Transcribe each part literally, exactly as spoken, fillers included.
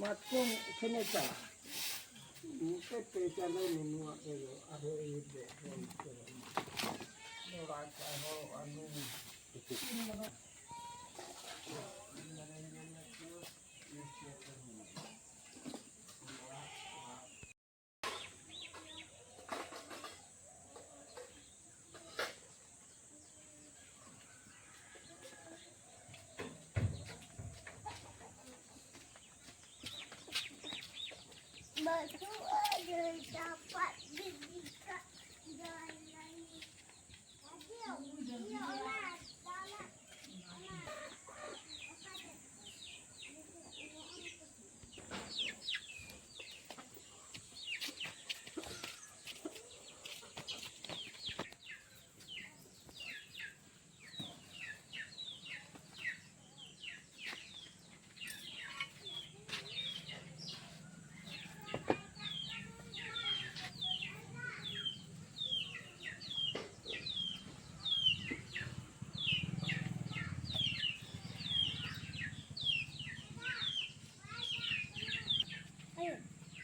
ᱢᱟᱛᱠᱚᱢ ᱴᱷᱮᱱᱮ ᱪᱟᱞᱟᱜᱼᱟ᱾ ᱱᱚᱛᱮ ᱯᱮ ᱪᱟᱸᱫᱚ ᱱᱩᱱᱩᱣᱟᱜ ᱛᱮᱫᱚ ᱟᱨᱦᱚᱸ ᱤᱨ ᱫᱚ ᱦᱚᱲ ᱠᱚ ᱨᱚᱲᱟ ᱠᱚ ᱦᱚᱲᱚᱜᱼᱟ ᱱᱩᱱᱩ᱾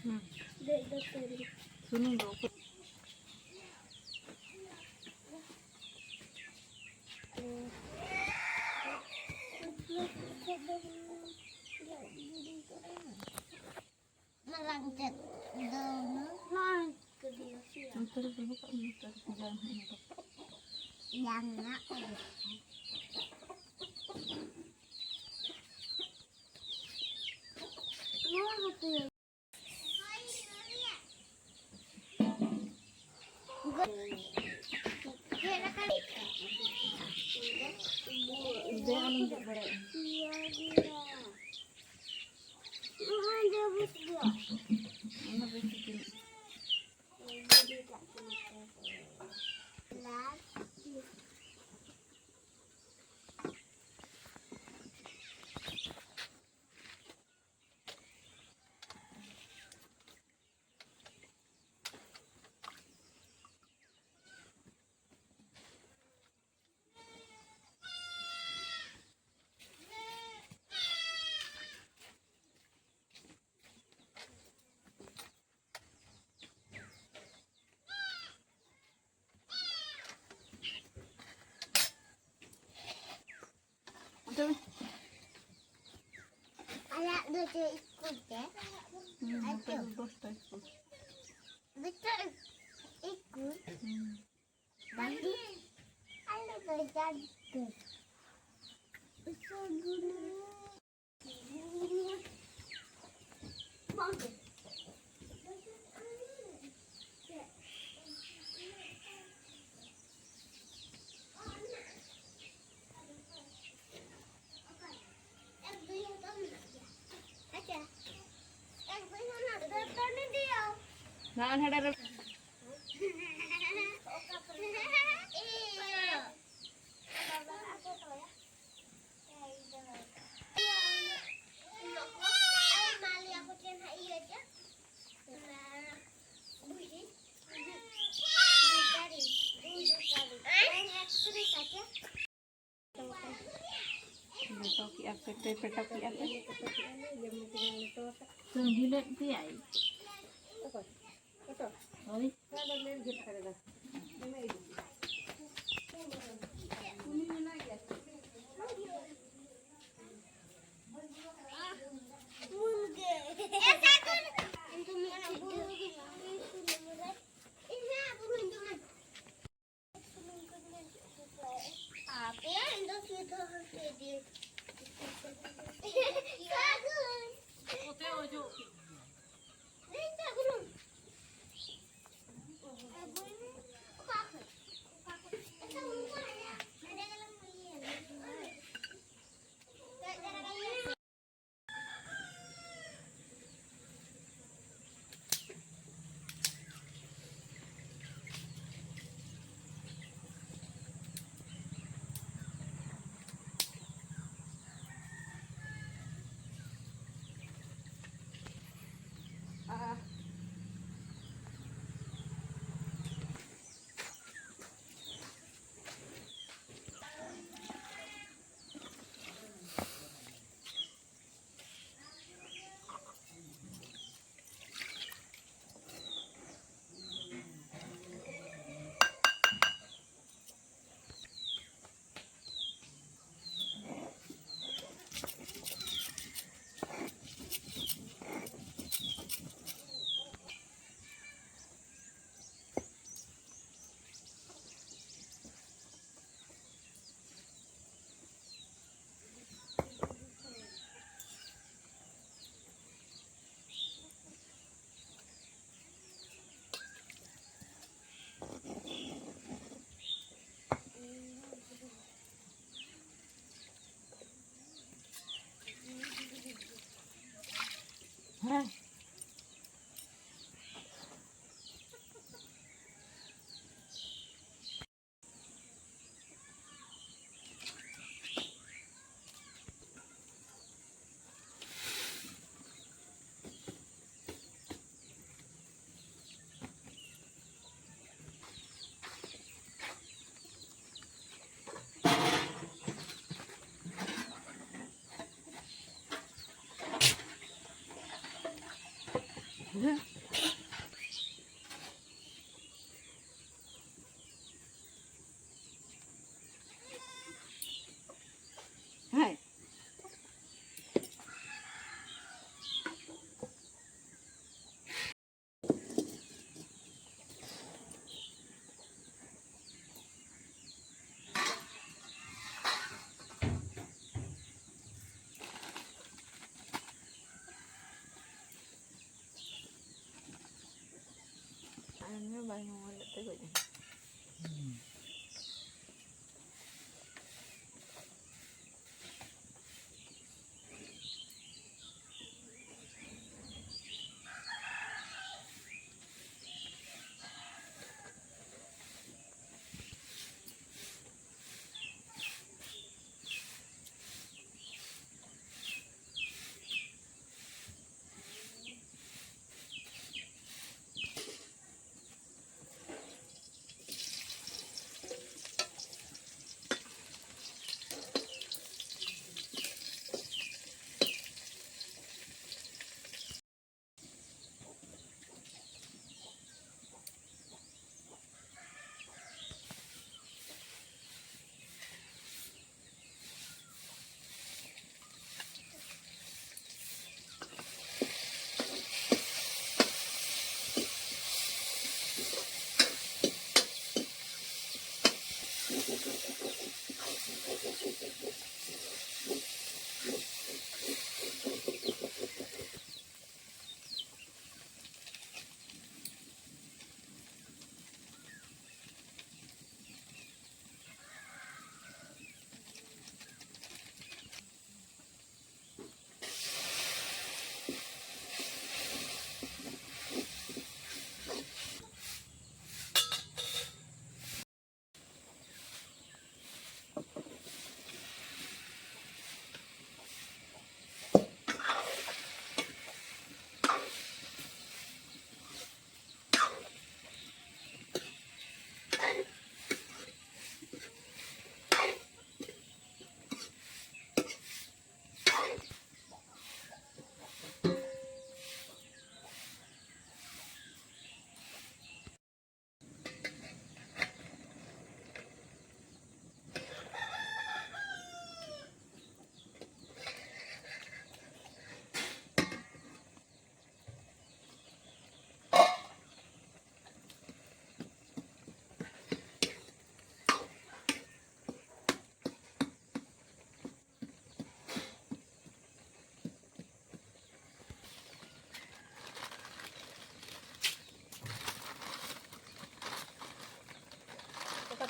ᱦᱩᱸ᱾ ᱥᱩᱱᱩᱢ ᱫᱚ ᱚᱠᱚᱭ? ᱢᱟᱨᱟᱝ ᱪᱮᱫ ᱫᱚ ᱱᱚᱣᱟ ᱠᱚᱫᱚ ᱱᱚᱛᱮ ᱨᱮ ᱫᱚᱦᱚ ᱠᱟᱜ ᱢᱮ, ᱱᱚᱛᱮ ᱨᱮ ᱡᱟᱝ ᱦᱮᱸ ᱨᱚᱠᱚᱡ᱾ ᱡᱟᱝ ᱱᱟᱜ ᱠᱚ ᱱᱚᱣᱟ ᱦᱚᱸ ᱛᱩᱭᱩ᱾ ᱫᱮ ᱟᱞᱚᱢ ᱫᱮᱡ ᱵᱟᱲᱟᱭᱟ᱾ ᱚᱱᱟ ᱵᱮᱥ ᱴᱷᱤᱠ ᱜᱮ᱾ ᱟᱞᱮᱭᱟᱜ ᱫᱚ ᱪᱮᱫ ᱤᱥᱠᱩᱞ ᱛᱮ? ᱦᱩᱸ, ᱟᱪᱪᱷᱟ᱾ ᱱᱚᱛᱮ ᱫᱚ ᱫᱚᱥᱴᱟ ᱤᱥᱠᱩᱞ᱾ ᱫᱚᱥᱴᱟ ᱤᱥᱠᱩᱞ? ᱦᱩᱸ᱾ ᱵᱟᱝ ᱜᱮ᱾ ᱟᱞᱮ ᱫᱚ ᱪᱟᱨᱴᱟ᱾ ᱤᱥᱠᱩᱞ ᱫᱚ ᱵᱟᱝ ᱜᱮ᱾ ᱱᱚᱜᱼᱚᱭ ᱱᱚᱰᱮ ᱨᱮ᱾ ᱞᱮᱴᱚ ᱠᱮᱜᱼᱟ ᱯᱮ, ᱯᱮ ᱯᱮᱴᱚ ᱠᱮᱜᱼᱟ ᱯᱮ᱾ ᱥᱟᱺᱜᱤ ᱞᱮᱫ ᱯᱮᱭᱟᱭ᱾ ᱦᱳᱭ᱾ ᱟᱯᱮ ᱤᱧ ᱫᱚ ᱥᱩᱭ ᱛᱮᱦᱚᱸ ᱦᱚᱸ ᱥᱩᱭ ᱫᱤᱭᱮ᱾ ᱥᱟᱹᱜᱩᱱ᱾ ᱚᱛᱮ ᱚᱡᱚᱜ ᱠᱮᱫ ᱜᱮ᱾ ᱞᱟᱹᱭ ᱥᱟᱹᱜᱩᱱ᱾ ᱥᱟᱹᱜᱩᱱ᱾ ᱚᱠᱟ ᱠᱷᱚᱱ? ᱚᱠᱟ ᱠᱷᱚᱱ? ᱟᱪᱪᱷᱟ, ᱩᱱᱠᱩ ᱦᱟᱱᱮ ᱱᱚᱰᱮ ᱜᱮᱞᱟᱝ ᱤᱭᱟᱹᱭᱟ᱾ ᱦᱮᱸ᱾ ᱦᱮᱸ᱾ ᱟᱭᱢᱟ ᱵᱟᱭ ᱢᱚᱢᱚ ᱞᱮᱫ ᱛᱮ ᱜᱚᱡ ᱮᱱᱟ᱾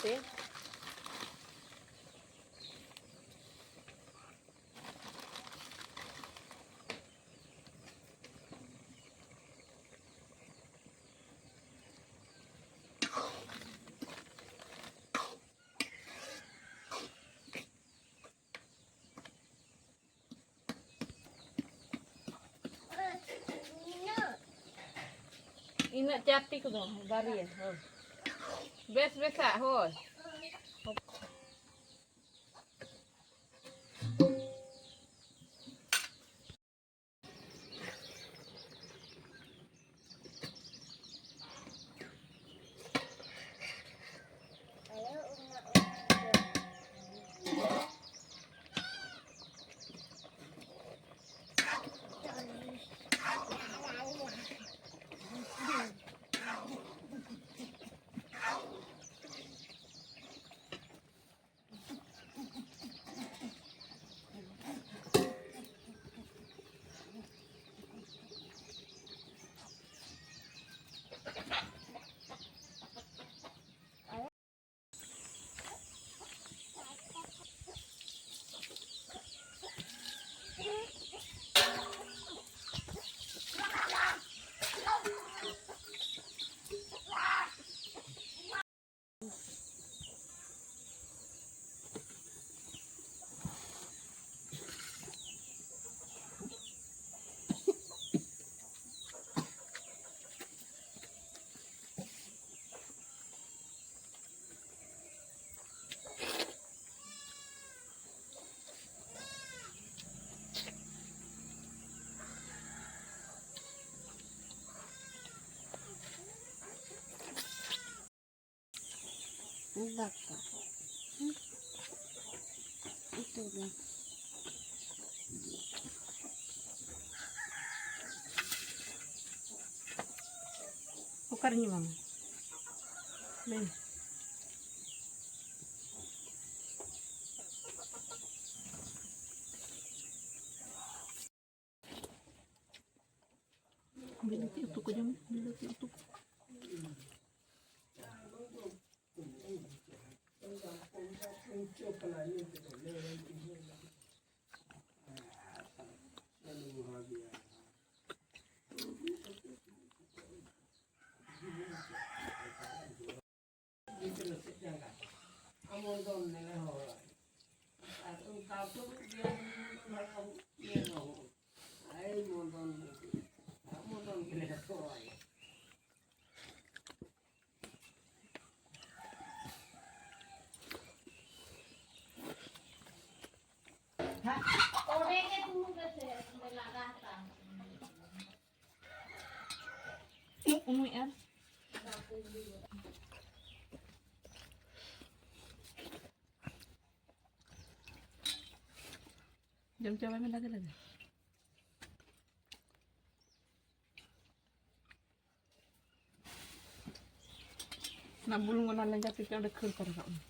ᱛᱮ᱾ ᱤᱱᱟᱹᱜ ᱪᱟᱨᱴᱤ ᱠᱚᱫᱚ ᱵᱟᱨᱭᱟ, ᱦᱳᱭ᱾ ᱵᱮᱥ ᱵᱮᱥᱟᱜ, ᱦᱳᱭ᱾ ᱫᱟᱠᱟ ᱩᱛᱩ ᱫᱚ᱾ ᱚᱠᱟᱨᱮᱧ ᱮᱢᱟᱢᱟ? ᱞᱟᱹᱭ ᱢᱮ᱾ ᱵᱤᱞᱟᱹᱛᱤ ᱩᱛᱩ ᱠᱚ ᱡᱚᱢ, ᱵᱤᱞᱟᱹᱛᱤ ᱩᱛᱩ ᱠᱚ᱾ ᱜᱤᱫᱽᱨᱟᱹ ᱥᱮᱫ ᱡᱟᱸᱜᱟ᱾ ᱟᱢ ᱫᱚᱢ ᱱᱮᱞᱮ ᱦᱚᱲ᱾ ᱟᱨ ᱚᱱᱠᱟ ᱫᱚ ᱜᱮ ᱧᱮᱞ ᱦᱚᱸ᱾ ᱟᱭ ᱢᱚᱫᱚᱱ, ᱢᱚᱫᱚᱱ ᱜᱮᱞᱮ ᱦᱚᱦᱚᱣᱟᱭᱟ᱾ ᱚᱸᱰᱮ ᱜᱮ ᱫᱩᱲᱩᱵ ᱢᱮᱥᱮ, ᱚᱸᱰᱮ ᱞᱟᱜᱟ ᱦᱟᱛᱟᱲ᱾ ᱩᱢᱩᱭ ᱟᱨ ᱡᱚᱢ ᱪᱟᱵᱟᱭ ᱢᱮ ᱞᱟᱜᱮ ᱞᱟᱜᱮ᱾ ᱚᱱᱟ ᱵᱩᱞᱩᱝ ᱚᱱᱟ ᱞᱮᱸᱡᱟ ᱛᱮᱜᱮ ᱚᱸᱰᱮ ᱠᱷᱟᱹᱲ ᱠᱚ ᱨᱟᱠᱟᱵ ᱮᱱᱟ᱾